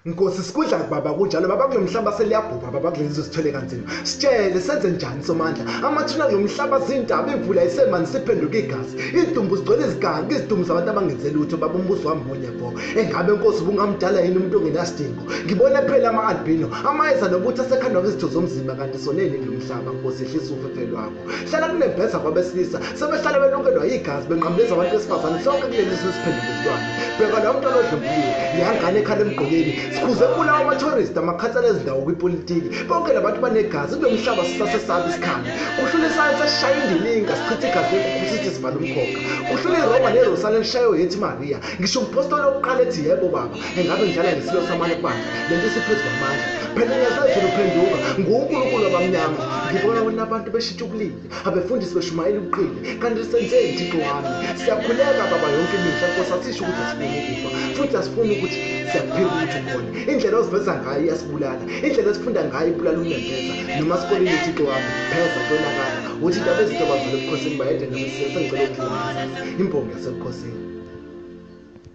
Nkosi sikudla baba kunjalo baba kulomhlaba seliyabhubha baba kulezi sithwele kanzima. Sitshele senze njani Somandla? Amathuna kulomhlaba zintaba imvula isemanzi siphenduka igazi. Idumbu zigcwele iziganga izidumbu zabantu abangenze lutho baba umbuzo wami munye vo. Engabe Nkosi ubungamdala yini umuntu ongenasidingo? Ngibona phela ama-albino amayeza nobuthi asekhandwa ngezitho zomzimba kanti soneni kulomhlaba Nkosi yehlisa ufefe lwakho. Hlala kunembeza kwabesilisa sebehlala benukelwa igazi benqamuleza abantu besifazane sonke kuleli zwe siphenduka izilwane. Bheka lo mntwana odlwenguliwe leya ngane ekhala emgqonyeni sikhuze kubulawa ama-tourist amakhansela ezindawo kwipolitiki bonke labantu banegazi kulo mhlaba sisasesabi isikhali. Kuhlula isayensi esishaya indilinga sichitha igazi lenkukhu sithi sivala umkhokha. Kuhlula iRoma neRosale elishaye oyethi Maria ngisho umpostoli wokuqala ethi yebo baba engabe ngidlala ngesilo samane kubandla lento isiphezu kwamandla. Phela ngesezulu phenduka nguNkulunkulu wabamnyama ngibona wena abantu beshintsha ubulili abefundisi beshumayela ubuqili kanti senzeni Thixo wami siyakhuleka baba yonke imihla Nkosi asisho ukuthi asifuni ukufa futhi asifuni ukuthi siyakuphika ukuthi ukhona indlela oziveza ngayo iyasibulala indlela esifunda ngayo ibulala unembeza noma sikolile Thixo wami pheza kuyonakala uthi indaba ezinto bazele ebukhosini bayede nami sengicela ukudlula imbongi yasebukhosini.